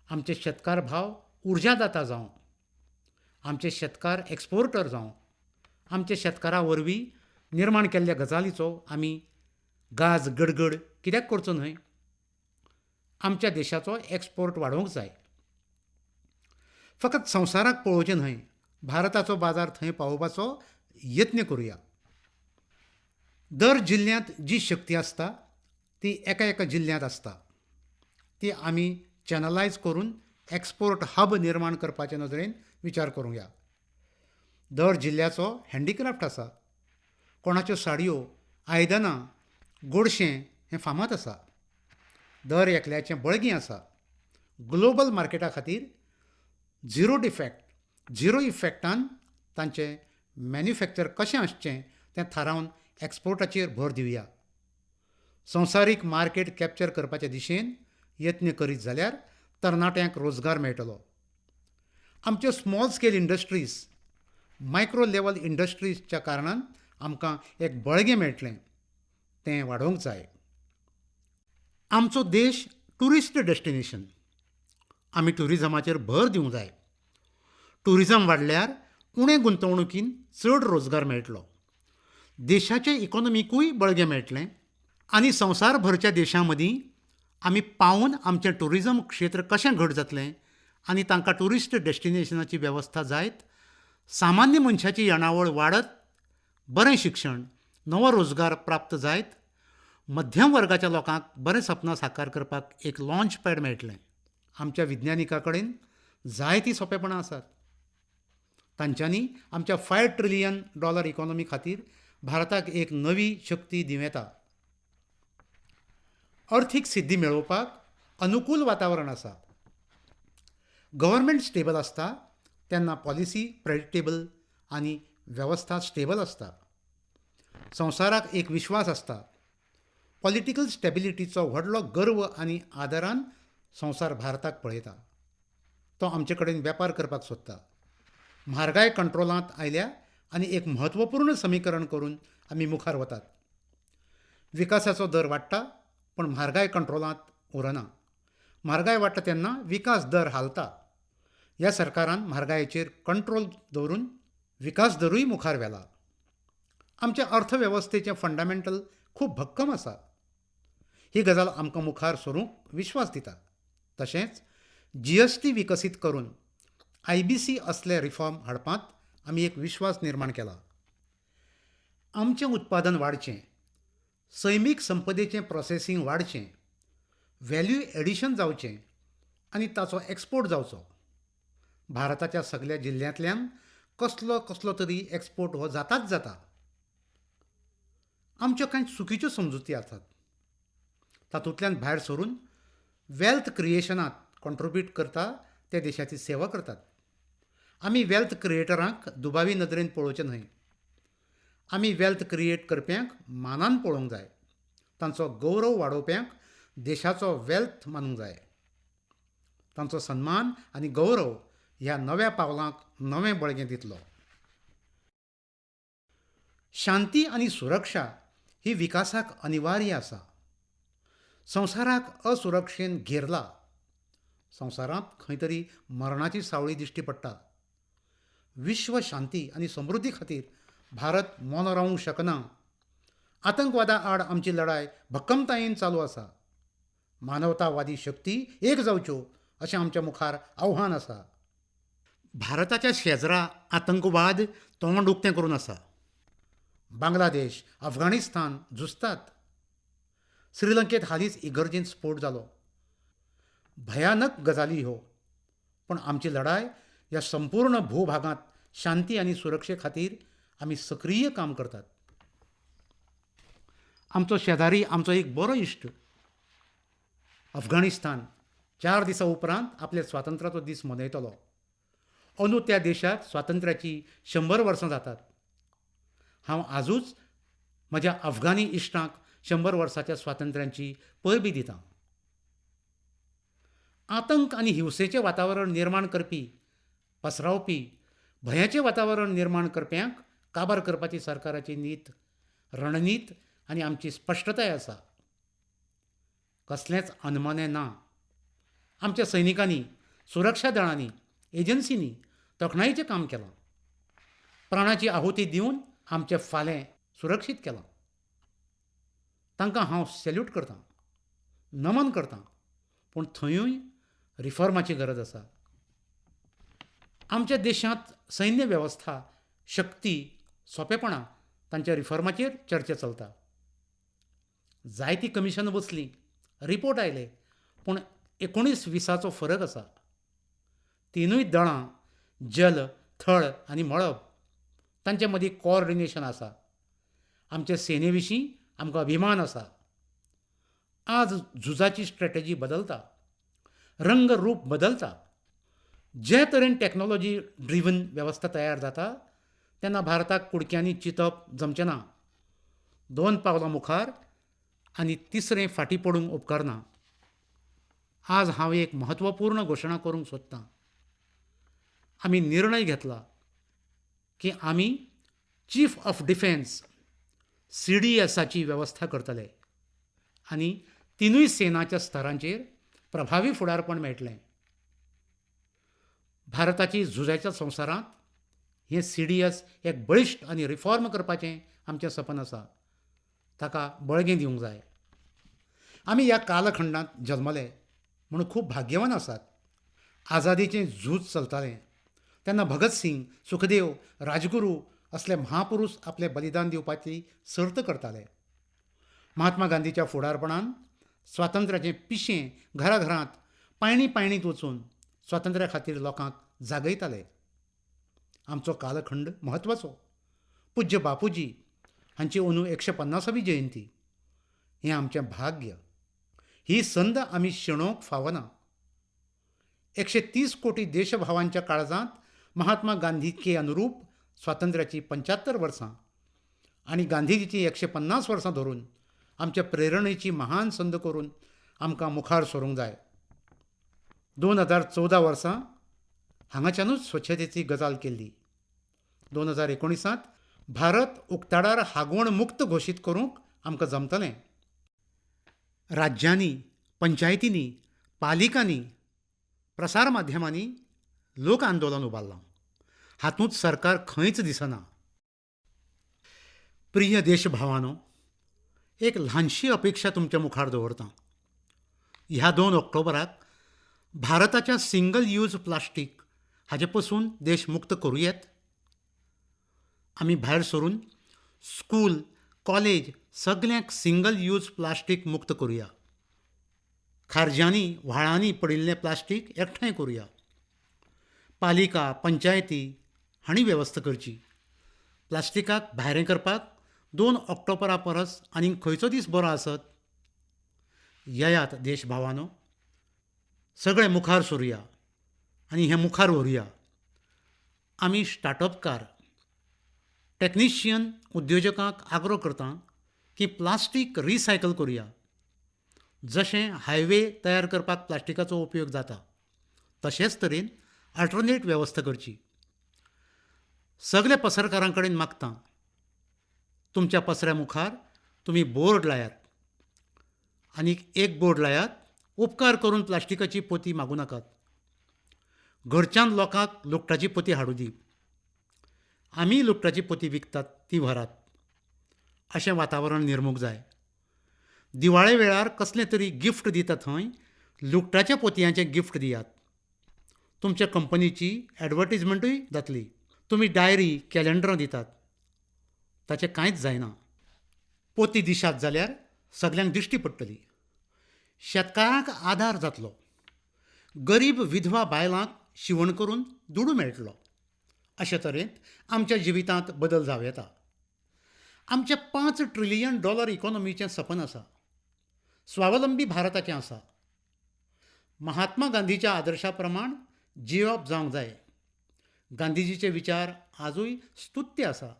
आमचे शेतकार भाव उर्जादाता जावं. आमचे शेतकार एक्सपोर्टर जावं. आमच्या शेतकारा वरवीं निर्माण केल्ल्या गजालीचो आमी गाज गडगड कित्याक करचो न्हय? आमच्या देशाचो एक्सपोर्ट वाडोवंक जाय. फकत संवसाराक पळोवचें न्हय, भारताचो बाजार थंय पावोवपाचो यत्न करुया. दर जिल्ल्यांत जी शक्ती आसता ती एका एका जिल्ल्यांत आसता. ती आमी चॅनलायज करून एक्सपोर्ट हब निर्माण करपाचे नदरेन विचार करुया. दर जिल्ल्याचो हँडीक्राफ्ट आसा. कोणाच्यो साडयो, आयदनां, गोडशें हें फामाद आसा. दर एकल्याचें बळगें आसा. ग्लोबल मार्केटा खातीर झिरो डिफॅक्ट, झिरो इफॅक्टान तांचें मॅन्युफॅक्चर कशें आसचें तें थारावन एक्सपोर्टाचेर भर दिवया. संवसारीक मार्केट कॅप्चर करपाचे दिशेन यत्न करीत जाल्यार तरणाट्यांक रोजगार मेळटलो. आमच्यो small scale industries, micro level इंडस्ट्रीजच्या कारणान आमकां एक बळगें मेळटलें, तें वाडोवंक जाय. आमचो देश ट्युरिस्ट डेस्टिनेशन. आमी ट्युरिजमाचेर भर दिवंक जाय. ट्युरिजम वाडल्यार उणे गुंतवणुकीन चड रोजगार मेळटलो. देशाचे इकॉनॉमिकूय बळगें मेळटलें आनी संवसारभरच्या देशां मदीं आमी पावून आमचें ट्युरिजम क्षेत्र कशें घट जातलें आनी तांकां ट्युरिस्ट डेस्टिनेशनाची वेवस्था जायत, सामान्य मनशाची येणावळ वाडत, बरें शिक्षण, नवो रोजगार प्राप्त जायत, मध्यम वर्गाच्या लोकांक बरें सपनां साकार करपाक एक लॉन्च पॅड मेळटलें. आमच्या विज्ञानिकां कडेन जायतीं सोंपेपणां आसात. तांच्यांनी आमच्या 5 ट्रिलियन डॉलर इकॉनॉमी खातीर भारताक एक नवी शक्ती दिवं येता. अर्थीक सिद्धी मेळोवपाक अनुकूल वातावरण आसा. गव्हर्मेंट स्टेबल आसता तेन्ना पॉलिसी प्रेडिक्टेबल आनी वेवस्था स्टेबल आसता. संवसाराक एक विश्वास आसता. पॉलिटिकल स्टेबिलिटीचो व्हडलो गर्व आनी आदरान संवसार भारताक पळयता. तो आमचे कडेन वेपार करपाक सोदता. म्हारगाय कंट्रोलांत आयल्या आनी एक म्हत्वपूर्ण समीकरण करून आमी मुखार वतात. विकासाचो दर वाडटा पूण म्हारगाय कंट्रोलांत उरना. म्हारगाय वाडटा तेन्ना विकास दर हालता. ह्या सरकारान म्हारगायेचेर कंट्रोल दवरून विकास दरूय मुखार व्हेला. आमचे अर्थवेवस्थेचें फंडामेंटल खूब भक्कम आसा. ही गजाल आमकां मुखार सरूंक विश्वास दिता. तशेंच GST विकसीत करून IBC असले रिफॉर्म हाडपांत आमी एक विश्वास निर्माण केला. आमचें उत्पादन वाडचें, सैमीक संपदेचें प्रोसेसींग वाडचें, व्हॅल्यू एडिशन जावचें आनी ताचो एक्सपोर्ट जावचो. भारताच्या सगल्या जिल्ल्यांतल्यान कसलो कसलो तरी एक्सपोर्ट हो जाताच जाता. आमच्यो कांय चुकीच्यो समजुती आसात. तातूंतल्यान भायर सरून वेल्थ क्रिएशनांत कॉन्ट्रिब्यूट करता ते देशाची सेवा करतात. आमी वेल्थ क्रिएटरांक दुबावी नदरेन पळोवचें न्हय. आमी वेल्थ क्रिएट करप्यांक मानान पळोवंक जाय. तांचो गौरव वाडोवप्यांक देशाचो वेल्थ मानूंक जाय. तांचो सन्मान आनी गौरव ह्या नव्या पावलांक नवें बळगें दितलो. शांती आनी सुरक्षा ही विकासाक अनिवार्य आसा. संवसाराक असुरक्षेन घेरला. संवसारांत खंय तरी मरणाची सावळी दिश्टी पडटा. विश्व शांती आनी समृद्धी खातीर भारत मौन रावूंक शकना. आतंकवादा आड आमची लढाय भक्कमतायेन चालू आसा. मानवतावादी शक्ती एक जावच्यो अशें आमच्या मुखार आव्हान आसा. भारताच्या शेजरा आतंकवाद तोंड उक्तें करून आसा. बांगलादेश, अफगाणिस्तान झुजतात. श्रीलंकेत हालींच इगर्जेंत स्फोट जालो. भयानक गजाली ह्यो. पूण आमची लढाय ह्या संपूर्ण भूभागांत शांती आनी सुरक्षे खातीर आमी सक्रीय काम करतात. आमचो शेजारी आमचो एक बरो इश्ट. अफगाणिस्तान 4 दिसां उपरांत आपल्या स्वातंत्र्याचो दीस मनयतलो. अंदू त्या देशाक स्वातंत्र्याची 100 वर्सां जातात. हांव आजूच म्हज्या अफगाणी इश्टांक 100 वर्साच्या स्वातंत्र्याची परबी दितां. आतंक आनी हिंसेचें वातावरण निर्माण करपी, पसरावपी, भंयाचें वातावरण निर्माण करप्यांक काबार करपाची सरकाराची नीत, रणनीत आनी आमची स्पश्टताय आसा. कसलेंच अनमनें ना. आमच्या सैनिकांनी, सुरक्षा दळांनी, एजन्सींनी तोखणायेचें काम केलां. प्राणाची आहुती दिवन आमचें फालें सुरक्षीत केलां. तांकां हांव सॅल्यूट करतां, नमन करतां. पूण थंयूय रिफॉर्माची गरज आसा. आमच्या देशांत सैन्य वेवस्था, शक्ती, सोंपेपणां तांच्या रिफॉर्माचेर चर्चा चलता. जायतीं कमिशनां बसलीं, रिपोर्ट आयले, पूण 19-20 फरक आसा. तिनूय दळां, जल, थळ आनी मळब तांचे मदीं कोऑर्डिनेशन आसा. आमचे सेने विशीं आमकां अभिमान आसा. आज झुजाची स्ट्रॅटेजी बदलता, रंग रूप बदलता. जे तरेन टॅक्नोलॉजी ड्रिवन वेवस्था तयार जाता तेन्ना भारताक कुडक्यांनी चिंतप जमचें ना. 2 पावलां मुखार आनी तिसरें फाटीं पडूंक उपकारना. आज हांव एक म्हत्वपूर्ण घोशणा करूंक सोदतां. आमी निर्णय घेतला की आमी चीफ ऑफ डिफेन्स CDSाची वेवस्था करतले आनी तिनूय सेनाच्या स्तरांचेर प्रभावी फुडारपण मेळटलें. भारताची झुजाच्या संवसारांत हें CDS एक बळिश्ट आनी रिफॉर्म करपाचें आमचें सपन आसा. ताका बळगें दिवंक जाय. आमी ह्या कालखंडांत जल्मले म्हणून खूब भाग्यवान आसात. आझादीचें झूज चलतालें तेन्ना भगत सिंग, सुखदेव, राजगुरू असले महापुरूष आपलें बलिदान दिवपाची सर्त करताले. महात्मा गांधीच्या फुडारपणान स्वातंत्र्याचें पिशें घराघरांत, पायणी पायणींत वचून स्वातंत्र्या खातीर लोकांक जागयताले. आमचो कालखंड म्हत्वाचो. पूज्य बापूजी हांची अंदू 150वी जयंती. हें आमचें भाग्य. ही संद आमी शेणोवंक फावना. 130 कोटी देशभावांच्या काळजांत महात्मा गांधी के अनुरूप स्वातंत्र्याची 75 वर्सां आनी गांधीजीची 150 वर्सां धरून आमच्या प्रेरणेची महान संद करून आमकां मुखार सरूंक जाय. 2014 वर्सां हांगाच्यानूच स्वच्छतेची गजाल केल्ली. 2019 भारत उक्ताडार हागवण मुक्त घोशीत करूंक आमकां जमतलें. राज्यांनी, पंचायतींनी, पालिकांनी, प्रसार माध्यमांनी लोक आंदोलन उबारलां. हातूंत सरकार खंयच दिसना. प्रिय देशभावानो, एक ल्हानशी अपेक्षा तुमच्या मुखार दवरतां. ह्या 2 ऑक्टोबराक भारताच्या सिंगल यूज प्लास्टीक हाजे पसून देश मुक्त करूं येत. आमी भायर सरून स्कूल, कॉलेज सगल्यांक सिंगल यूज प्लास्टीक मुक्त करुया. खारजांनी, व्हाळांनी पडिल्लें प्लास्टीक एकठांय करुया. पालिका, पंचायती हांणी वेवस्था करची. प्लास्टिकाक भायरें करपाक 2 ऑक्टोबरा परस आनीक खंयचो दीस बरो आसत? येयात देशभावानो, सगळे मुखार सरुया आनी हें मुखार व्हरुया. आमी स्टार्टअपकार, टॅक्निशियन उद्योजकांक आग्रो करता की प्लास्टीक रिसायकल करुया. जशें हायवे तयार करपाक प्लास्टिकाचो उपयोग जाता तशेंच तरेन अल्टरनेट वेवस्था करची. सगल्या पसरकारां कडेन मागता, तुमच्या पसऱ्या मुखार तुमी बोर्ड लायात आनी एक बोर्ड लायात, उपकार करून प्लास्टिकाची पोती मागूं नाकात. घरच्यान लोकांक लुगटाची पोती हाडूं दी. आमी लुगटाची पोती विकतात ती व्हरात. अशें वातावरण निर्मूंक जाय. दिवाळे वेळार कसलें तरी गिफ्ट दिता थंय लुगटाच्या पोतयांचें गिफ्ट दियात. तुमच्या कंपनीची एडवर्टीजमेंटूय जातली. तुमी डायरी, कॅलेंडरां दितात, ताचें कांयच जायना. पोती दिशात जाल्यार सगल्यांक दिश्टी पडटली. शेतकारांक आदार जातलो. गरीब विधवा बायलांक शिवण करून दुडू मेळटलो. अशे तरेन आमच्या जिवितांत बदल जावं येता. आमचें $5 ट्रिलियन इकॉनॉमीचें सपन आसा. स्वावलंबी भारताचें आसा. महात्मा गांधीच्या आदर्शा प्रमाण जियेवप जावंक जाय. गांधीजीचे विचार आजूय स्तुत्य आसा.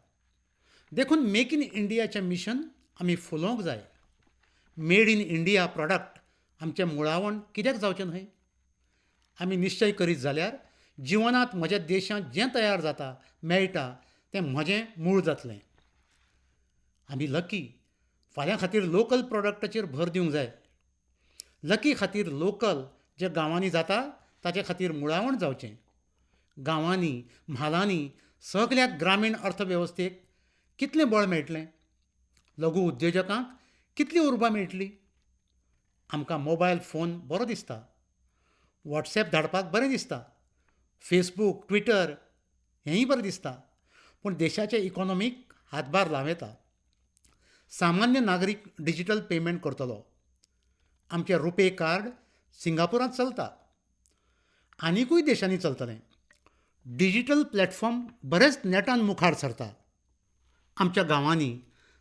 देखून मेक इन इंडियाचें मिशन आमी फुलोवंक जाय. मेड इन इंडिया प्रॉडक्ट आमचें मुळावण कित्याक जावचें न्हय? आमी निश्चय करीत जाल्यार जिवनांत म्हज्या देशांत जें तयार जाता, मेळटा तें म्हजें मूळ जातलें. आमी लकी. फाल्यां खातीर लोकल प्रोडक्टाचेर भर दिवंक जाय. लकी खातीर लोकल जें गांवांनी जाता ताचे खातीर मुळावण जावचें. गांवांनी, म्हालांनी सगल्या ग्रामीण अर्थवेवस्थेक कितलें बळ मेळटलें? लघु उद्योजकांक कितली उर्बा मेळटली? आमकां मोबायल फोन बरो दिसता, वॉट्सएप धाडपाक बरें दिसता, फेसबूक, ट्विटर हेंय बरें दिसता, पूण देशाचे इकॉनॉमीक हातभार लावं येता. सामान्य नागरीक डिजिटल पेमेंट करतलो. आमचें रुपे कार्ड सिंगापुरांत चलता, आनिकूय देशांनी चलतलें. डिजिटल प्लॅटफॉर्म बरेच नेटान मुखार सरता. आमच्या गांवांनी,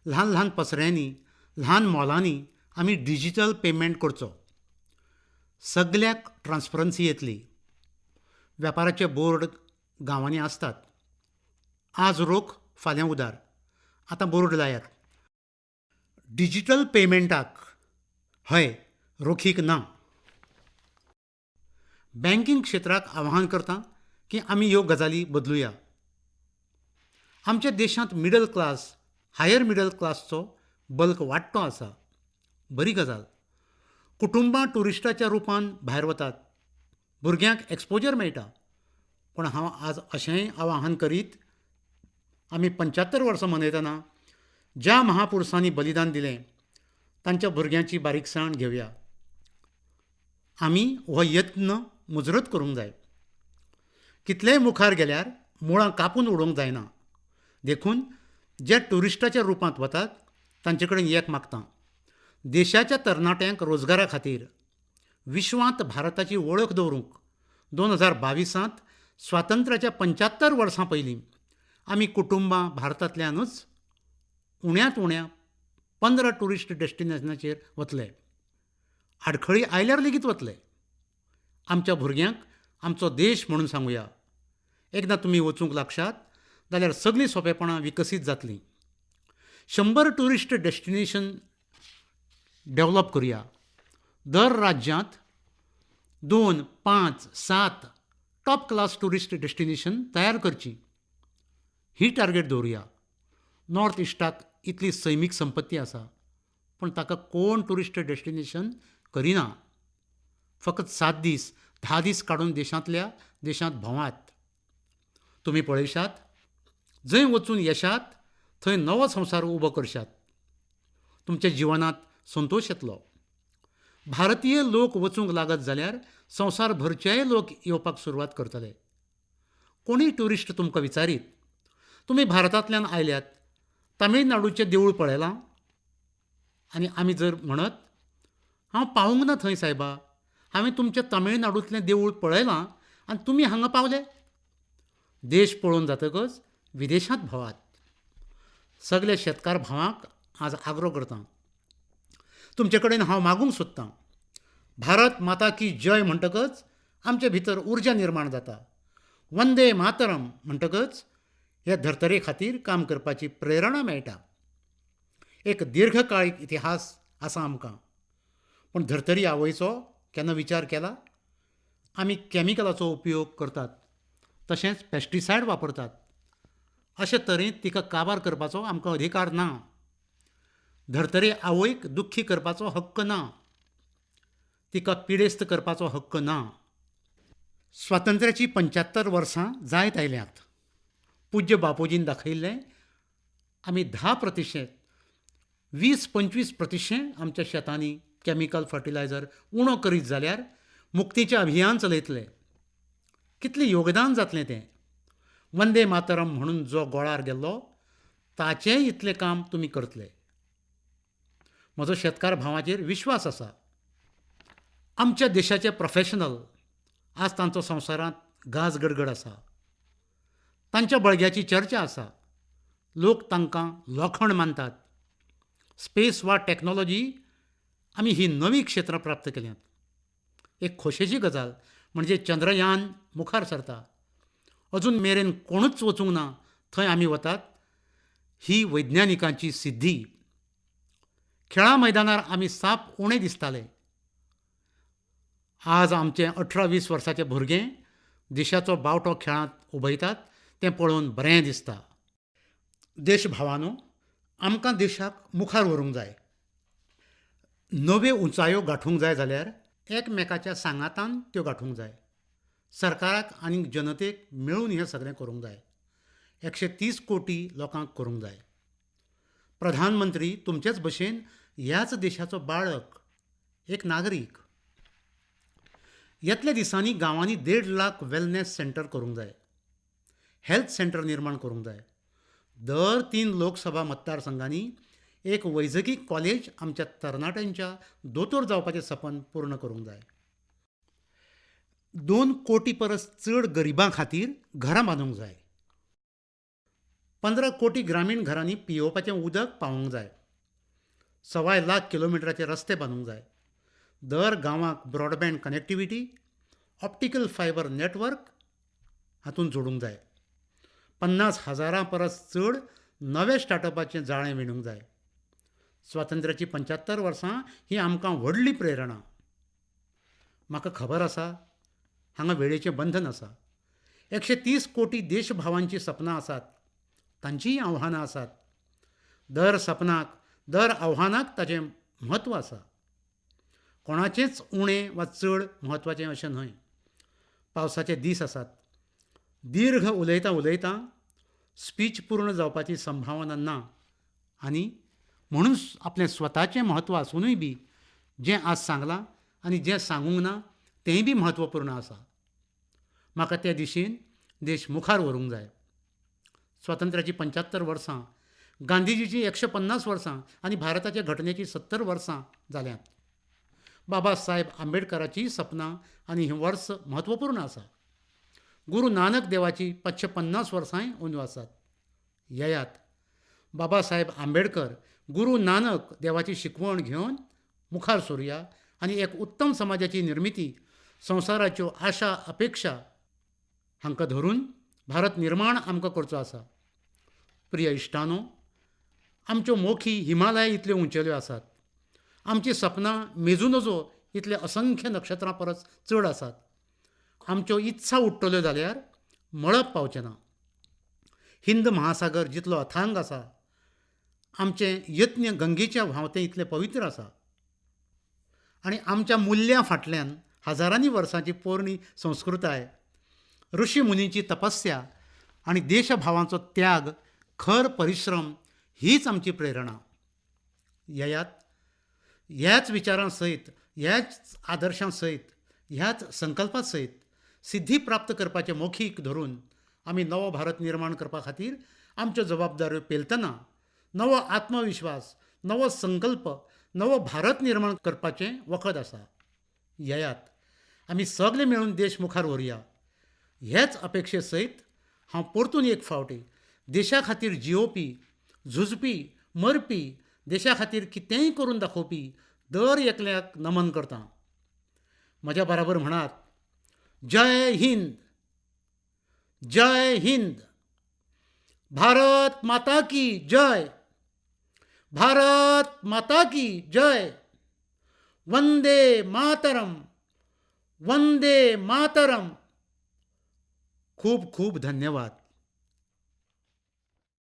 ल्हान ल्हान पसऱ्यांनी, ल्हान मॉलांनी आमी डिजिटल पेमेंट करचो. सगल्याक ट्रान्सपरन्सी येतली. वेपाराचे बोर्ड गांवांनी आसतात. आज रोख, फाल्यां उदार. आतां बोर्ड लायात. डिजिटल पेमेंटाक हय, रोखीक ना. बँकींग क्षेत्राक आवाहन करता की आमी ह्यो गजाली बदलुया. आमच्या देशांत मिडल क्लास, हायर मिडल क्लासचो बल्क वाडटो आसा. बरी गजाल. कुटुंबां ट्युरिस्टाच्या रुपान भायर वतात, भुरग्यांक एक्सपोजर मेळटा. पूण हांव आज अशेंय आवाहन करीत, आमी 75 वर्सां मनयतना ज्या महापुरसांनी बलिदान दिलें तांच्या भुरग्यांची बारीकसाण घेवया. आमी हो यत्न मुजरत करूंक जाय. कितलेय मुखार गेल्यार मुळां कापून उडोवंक जायना. देखून जे ट्युरिस्टाच्या रुपांत वतात तांचे कडेन एक मागतां, देशाच्या तरणाट्यांक रोजगारा खातीर विश्वांत भारताची वळख दवरूंक 2022 स्वातंत्र्याच्या 75 वर्सां पयलीं आमी कुटुंबां भारतांतल्यानूच उण्यांत उण्या 15 ट्युरिस्ट डेस्टिनेशनाचेर वतले. आडखळी आयल्यार लेगीत वतले. आमच्या भुरग्यांक आमचो देश म्हणून सांगुया. एकदां तुमी वचूंक लागशात जाल्यार सगळीं सोंपेपणां विकसीत जातलीं. 100 ट्युरिस्ट डेस्टिनेशन डेव्हलप करुया. दर राज्यांत 2, 5, 7 टॉप क्लास ट्युरिस्ट डेस्टिनेशन तयार करची ही टार्गेट दवरुया. नॉर्थ इस्टाक इतली सैमीक संपत्ती आसा, पूण ताका कोण ट्युरिस्ट डेस्टिनेशन करिना. फकत 7 दीस 10 दीस काडून देशांतल्या देशांत भोंवात. तुमी पळयशात, जंय वचून येशात थंय नवो संवसार उबो करशात. तुमच्या जिवनांत संतोश येतलो. भारतीय लोक वचूंक लागत जाल्यार संवसार भरचेय लोक येवपाक सुरवात करतले. कोणूय ट्युरिस्ट तुमकां विचारीत, तुमी भारतांतल्यान आयल्यात, तामिळनाडूचें देवूळ पळयलां? आनी आमी जर म्हणत, हांव पावूंक ना थंय सायबा, हांवें तुमचें तामिळनाडूंतलें देवूळ पळयलां आनी तुमी हांगा पावले. देश पळोवन जातकच विदेशांत भोंवात. सगल्या शेतकार भावांक आज आग्रो करतां, तुमचे कडेन हांव मागूंक सोदतां, भारत माता की जय म्हणटकच आमचे भितर उर्जा निर्माण जाता. वंदे मातरम म्हणटकच हे धर्तरे खातीर काम करपाची प्रेरणा मेळटा. एक दीर्घकाळीक इतिहास आसा आमकां, पूण धर्तरी आवयचो केन्ना विचार केला? आमी कॅमिकलाचो उपयोग करतात, तशेंच पेस्टिसायड वापरतात. अशे तरेन तिका काबार करपाचो आमकां अधिकार ना. धर्तरे आवयक दुख्खी करपाचो हक्क ना, तिका पिडेस्त करपाचो हक्क ना. स्वातंत्र्याची 75 वर्सां जायत आयल्यांत. पूज्य बापूजीन दाखयिल्लें आमी 10%, 20-25% आमच्या शेतांनी कॅमिकल फर्टिलायझर उणो करीत जाल्यार मुक्तीचें अभियान चलयतले. कितलें योगदान जातलें तें. वंदे मातरम म्हणून जो गोळार गेल्लो ताचेंय इतलें काम तुमी करतले. म्हजो शेतकार भावाचेर विश्वास आसा. आमच्या देशाचे प्रोफेशनल आज तांचो संवसारांत गाज गडगड आसा. तांच्या बळग्याची चर्चा आसा. लोक तांकां लोखण मानतात. स्पेस वा टॅक्नोलॉजी आमी ही नवी क्षेत्रां प्राप्त केल्यांत. एक खोशेची गजाल म्हणजे चंद्रयान मुखार सरता. अजून मेरेन कोणूच वचूंक ना थंय आमी वतात. ही वैज्ञानिकांची सिद्धी. खेळां मैदानार आमी साप उणें दिसताले. आज आमचें 18-20 वर्सांचे भुरगें देशाचो बावटो खेळांत उबयतात तें पळोवन बरें दिसता. देश भावांनो, आमकां देशाक मुखार व्हरूंक जाय. नव्यो उंचायो गांठूंक जाय जाल्यार एकमेकाच्या सांगातान त्यो गांठूंक जाय. सरकाराक आनी जनतेक मेळून हें सगळें करूंक जाय. 130 कोटी लोकांक करूंक जाय. प्रधानमंत्री तुमचेच भशेन ह्याच देशाचो बाळक, एक नागरीक. येतल्या दिसांनी गांवांनी 1.5 लाख वेलनेस सेंटर करूंक जाय. हेल्थ सेंटर निर्माण करूंक जाय. दर 3 लोकसभा मतदारसंघांनी एक वैजकी कॉलेज आमच्या तरणाट्यांच्या दोतोर जावपाचें सपन पूर्ण करूंक जाय. 2 कोटी परस चड गरिबां खातीर घरां बांदूंक जाय. 15 कोटी ग्रामीण घरांनी पियेवपाचें उदक पावोवंक जाय. 1.25 लाख किलोमिटराचे रस्ते बांदूंक जाय. दर गांवाक broadband connectivity, optical fibre network हातूंत जोडूंक जाय. 50,000 परस चड नवे स्टार्टअपाचें जाळें विणूंक जाय. स्वातंत्र्याची 75 वर्सां ही आमकां व्हडली प्रेरणा. म्हाका खबर आसा हांगा वेळेचें बंधन आसा. 130 कोटी देशभावांचीं सपनां आसात, तांचीय आव्हानां आसात. दर सपनाक, दर आव्हानाक ताचें म्हत्व आसा. कोणाचेंच उणें वा चड म्हत्वाचें अशें न्हय. पावसाचे दीस आसात. दीर्घ उलयतां उलयतां स्पीच पूर्ण जावपाची संभावना ना आनी म्हणून आपलें स्वताचें म्हत्व आसुनूय बी जें आज सांगलां आनी जें सांगूंक ना तेंय बी म्हत्वपूर्ण आसा. म्हाका ते दिशेन देश मुखार व्हरूंक जाय. स्वातंत्र्याची 75 वर्सां, गांधीजीची 150 वर्सां आनी भारताच्या घटनेची 70 वर्सां जाल्यांत. बाबा साहेब आंबेडकराचीय सपनां आनी हें वर्स म्हत्वपूर्ण आसा. गुरू नानक देवाची 550 वर्सांय अंदू आसात. येयात, बाबा साहेब आंबेडकर, गुरू नानक देवाची शिकवण घेवन मुखार सरुया आनी एक उत्तम समाजाची निर्मिती, संवसाराच्यो आशा अपेक्षा हांकां धरून भारत निर्माण आमकां करचो आसा. प्रिय इश्टानो, आमच्यो मोखी हिमालया इतल्यो उंचेल्यो आसात. आमचीं सपनां मेजू नजो इतले असंख्य नक्षत्रां परस चड आसात. आमच्यो इत्सा उडटल्यो जाल्यार मळब पावचें ना. हिंद महासागर जितलो अथांग आसा, आमचें यत्न गंगेच्या व्हांवतें इतलें पवित्र आसा. आनी आमच्या मुल्यां फाटल्यान हजारांनी वर्सांची पोरणी संस्कृताय, ऋषी मुनींची तपस्या आनी देशभावांचो त्याग, खर परिश्रम हीच आमची प्रेरणा. येयात, ह्याच विचारां सयत, ह्याच आदर्शां सयत, ह्याच संकल्पा सयत सिद्धी प्राप्त करपाचे मोखीक धरून आमी नवो भारत निर्माण करपा खातीर आमच्यो जबाबदाऱ्यो पेलतना नवो आत्मविश्वास, नवो संकल्प, नवो भारत निर्माण करपाचें वखद आसा. येयात, आमी सगळे मेळून देश मुखार व्हरुया. हेच अपेक्षे सयत हांव परतून एक फावटी देशा खातीर जियोवपी, झुजपी, मरपी, देशा खातीर कितेंय करून दाखोवपी दर एकल्याक नमन करतां. म्हज्या बराबर म्हणात, जय हिंद, जय हिंद, भारत माता की जय, भारत माता की जय, वंदे मातरम, वंदे मातरम. खूब खूब धन्यवाद.